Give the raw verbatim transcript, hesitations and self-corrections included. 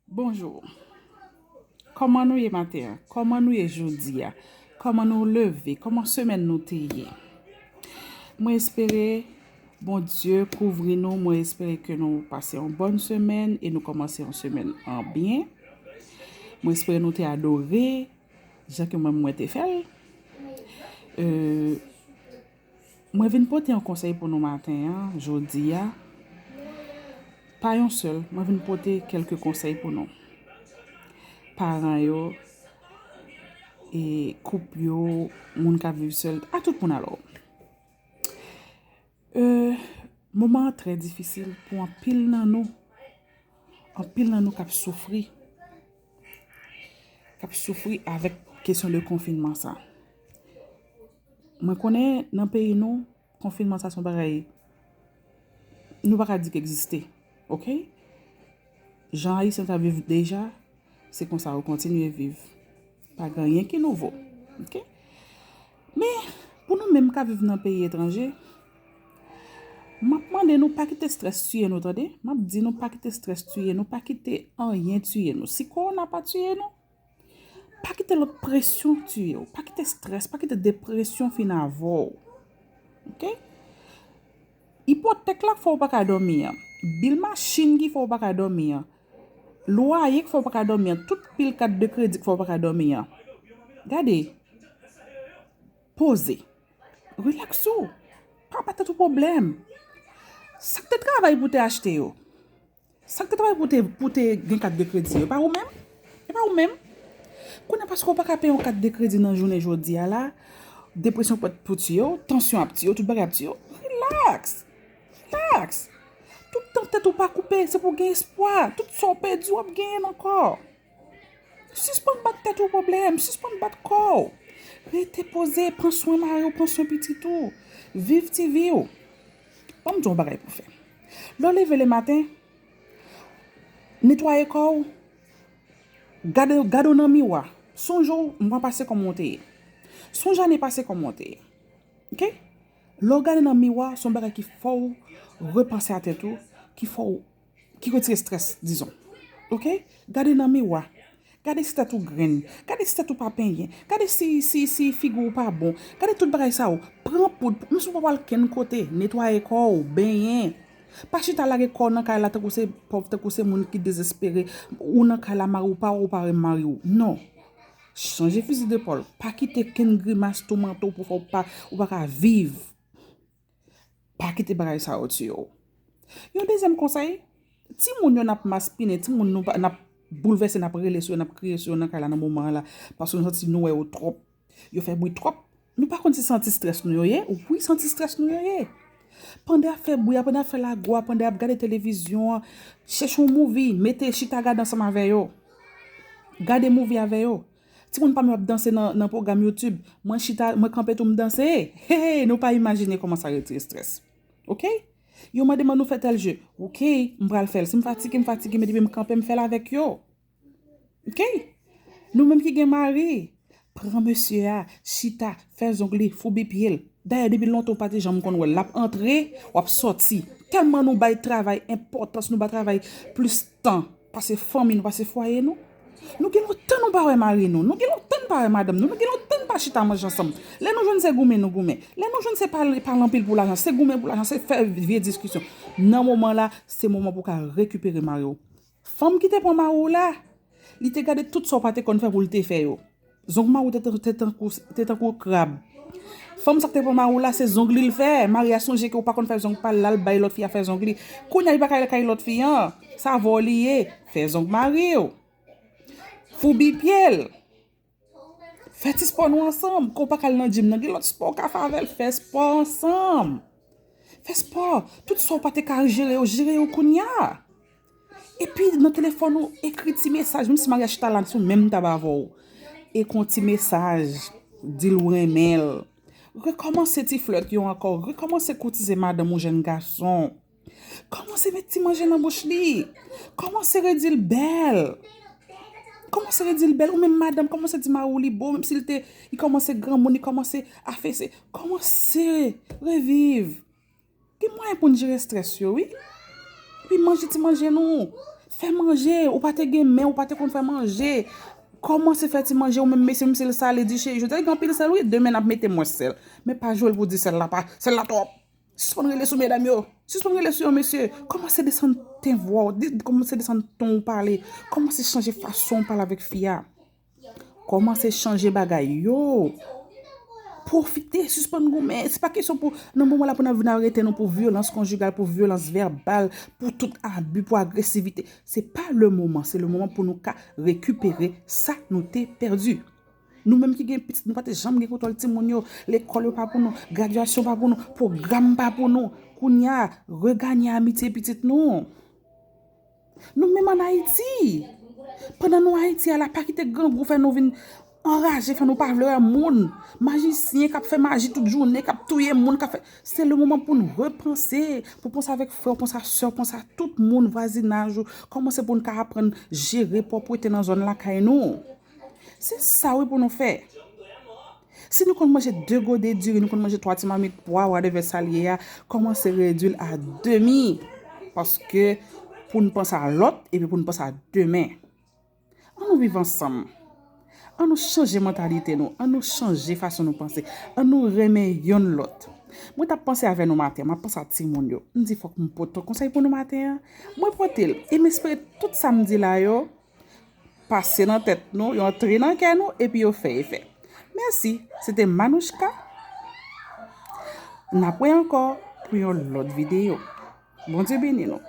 Bonjou. Kòman nou ye maten an? Kòman nou ye jodi a? Kòman nou leve? Kòman semèn nou te ye? Mwen espere Bondye kouvri nou. Mwen espere ke nou pase yon bòn semèn e nou kòmanse yon semèn an byen. Mwen espere nou te adore jan ke mwen, mwen te fè l. Euh, Mwen vin pote yon konsèy pou nou maten an, jodi a. Pa yon sèl, mwen vin pote kèlke konsèy pou nou. Paran yo, e koup yo, moun k ap viv sèl, a tout moun alò. Euh, moman an trè difisil pou anpil nan nou. Anpil nan nou k ap soufri. K ap soufri avèk kesyon de konfinman sa. Mwen konnen nan peyi nou, konfinman sa se yon bagay nou pa ka di k egziste, oke? Jan Ayisyen t ap viv deja, se konsa yo kontinye viv. Pa gen anyen ki nouvo, oke? Men, pou nou menm k ap viv nan peyi etranje, m ap mande nou pa kite strès tiye nou, tande? M ap di nou pa kite strès tiye nou, pa kite anyen tiye nou. Si kowona pa tiye nou, pa kite lòt presyon tiye w. Pa kite strès, pa kite depresyon fin avè w. Oke? Ipotèk la k fè w pa ka dòmi an. Bil machin ki fè w pa ka dòmi an. Lwaye k fè w pa ka dòmi an. Tout pil kat de kredi k fè w pa ka dòmi an. Gade. Poze. Rilaks ou. Pa ba tèt ou pwoblèm. Sa k te travay pou te achte yo? Sa k te travay pou te, pou te gen kat de kredi yo? E pa ou menm? E pa ou menm? Kounye a, paske w pa ka peye yon kat de kredi nan jounen jodi a la, depresyon pwèt pou tiye w, tansyon ap tiye w, tout bagay ap tiye w. Rilaks! Rilaks! Tout tan tèt ou pa koupe, se pou w gen espwa. Tout sa w pèdi, w ap genyen l ankò. Sispann bat tèt ou pwoblèm, sispann bat kò w. Rete poze, pran swen mari w, pran swen pitit ou. Viv ti vi w. Ban m di w yon bagay pou w fè. Lè w leve lematen, netwaye kò w, gade, gade w nan miwa. Sonje w mwa pase kòman w te ye. Sonje ane pase kòman w te ye. Oke? Lè w gade nan miwa, se yon bagay ki fè w repanse a tèt ou, ki fè w ki retire strès, dizon. Oke? Gade nan miwa. Gade si tèt ou grenn. Gade si tèt ou pa penyen. Gade si, si, si figi w pa bon. Gade tout bagay sa yo. Pran poud. Menm si w pa pral kenn kote, netwaye kò w, benyen. Pa chita lage kò w nan kay la tankou se pòv, tankou se moun ki dezespere. Ou nan kay la, mari w pa wè w, ou pa wè mari w. Non. Chanje fizi de pòl. Pa kite kenn grimas toumante w pou fè w pa, ou pa ka viv. Pa kite bagay sa yo tiye w. Yon dezyèm konsèy, timoun yo n ap maspinen, timoun nou pa, n ap boulvèse, n ap rele sou yo, n ap kriye sou yo nan kay la nan moman an la, paske nou santi nou wè yo twòp. Yo fè bri twòp. Nou pa konn si se anti-strès nou yo ye? Wi, se anti-strès nou yo ye. Pandan y ap fè bri a, pandan y ap fè lago a, pandan y ap gade televizyon an, chèche yon movie, mete chita gade ansanm avè yo. Gade movie avè yo. Timoun pa m yo ap danse nan, nan pwogram YouTube. Mwen chita, mwen kanpe tou m danse. Hey, hey, nou pa imajine kòman sa retire strès. Oke? Yo mande m an nou fè tèl je. Oke, m pral fè l. Si m fatige, m fatige, men depi m kanpe, m fè l avèk yo. Oke? Nou menm ki gen mari, pran mesye a, chita, fè zong li, foubi pye l. Dayè, depi lontan ou pa te janm konn wè l. L ap antre, w ap sòti. Tèlman nou bay travay enpòtans, nou ba travay plis tan pase fanmi nou, pase fwaye nou. Nou gen lontan nou pa wè mari nou. Nou gen lontan nou pa wè madanm nou. Nou gen lontan nou pa chita manje ansanm. Lè nou jwenn se goumen nou goumen. Lè nou jwenn se pale, pale anpil pou lajan. Se goumen pou lajan, se fè vye diskisyon. Nan moman la, se moman pou w ka rekipere mari w. Fanm ki te pran mari w la, li te gade tout sa w pa te konn fè pou l te fè yo. Zong mari w te, te, te tankou, te tankou krab. Fanm sa k te pran mari w la, se zong li l fè. Mari a sonje ke w pa konn fè zong pa l, l al bay lòt fi a fè zong li. Kounye a, li pa ka al kay lòt fi an. Sa vòlè li ye. Fè zong mari w. Foubi pye l. Fè ti spò nou ansanm. Ke w pa ka al nan gym nan, gen lòt spò w ka fè avè l. Fè spò ansanm. Fè spò. Tout sa w pa te ka jere yo, jere yo kounye a. Epi nan telefòn ou, ekri ti mesaj, menm si mari a chita la sou menm tab avè w. Ekri yon ti mesaj, di l ou renmen l. Rekòmanse ti flèt yo ankò, rekòmanse koutize madanm ou jèn gason. Kòmanse met ti manje nan bouch li. Kòmanse redi l bèl. Kòmanse redi l bèl, ou menm madanm, kòmanse di mari w li bo, menm si l te, li kòmanse granmoun, li kòmanse afese. Kòmanse reviv. Gen mwayen pou n jere strès yo, wi. Epi manje ti manje nou. Fè manje, ou pa te gen men, ou pa te konn fè manje. Kòmanse fè ti manje ou menm, mesye, menm si l sale, di cheri, jodi a gen anpil sèl wi, demen n ap mete mwens sèl. Men pa jwe l pou di sèl la pa, sèl la twòp. Sispann rele sou medam yo. Sispann rele sou yo, mesye. Kòmanse desann ten vwa w, de- kòmanse desann ton w pale. Kòmanse chanje fason w pale avèk fi a. Kòmanse chanje bagay yo. Pwofite, sispann goumen. Se pa kesyon pou, nan moman la pou n ap vin arete nou pou vyolans konjigal, pou vyolans vèbal, pou tout abi, pou agresivite. Se pa le moman, se le moman pou nou ka rekipere sa nou te pèdi. Nou menm ki gen pitit, nou pa te janm gen kontwòl timoun yo. Lekòl yo pa pou nou, gradyasyon pa pou nou, pwogram pa pou nou. Kounye a, reganye amitye pitit nou. Nou menm ann Ayiti. Pandan nou Ayiti a la, pa kite grangou fè nou vin anraje, fè nou pa vle wè moun. Majisyen k ap fè maji tout jounen, k ap touye moun, k ap fè. Se le moman pou n repanse, pou panse avèk frè w, panse a sè w, panse a tout moun, vwazinaj ou. Kòmanse pou n ka aprann jere pwòpwete nan zòn lakay nou. Se sa wi pou nou fè. Si nou konn manje de gode diri, nou konn manje twa ti mamit pwa, whatever sa l ye a, kòmanse redui l a demi. Paske pou n panse a lòt, epi pou n panse a demen. An nou viv ansanm. An nou chanje mantalite nou. An nou chanje fason nou panse. An nou renmen yonn lòt. Mwen t ap panse avè nou maten, m ap panse a timoun yo. M di fòk m pote yon konsèy pou nou maten an. Mwen pote l. E m espere tout sa m di la yo pase nan tèt nou, yo antre nan kè nou, epi yo fè efè. Mèsi. Se te Manouchka. N ap wè ankò pou yon lòt videyo. Bondye beni nou.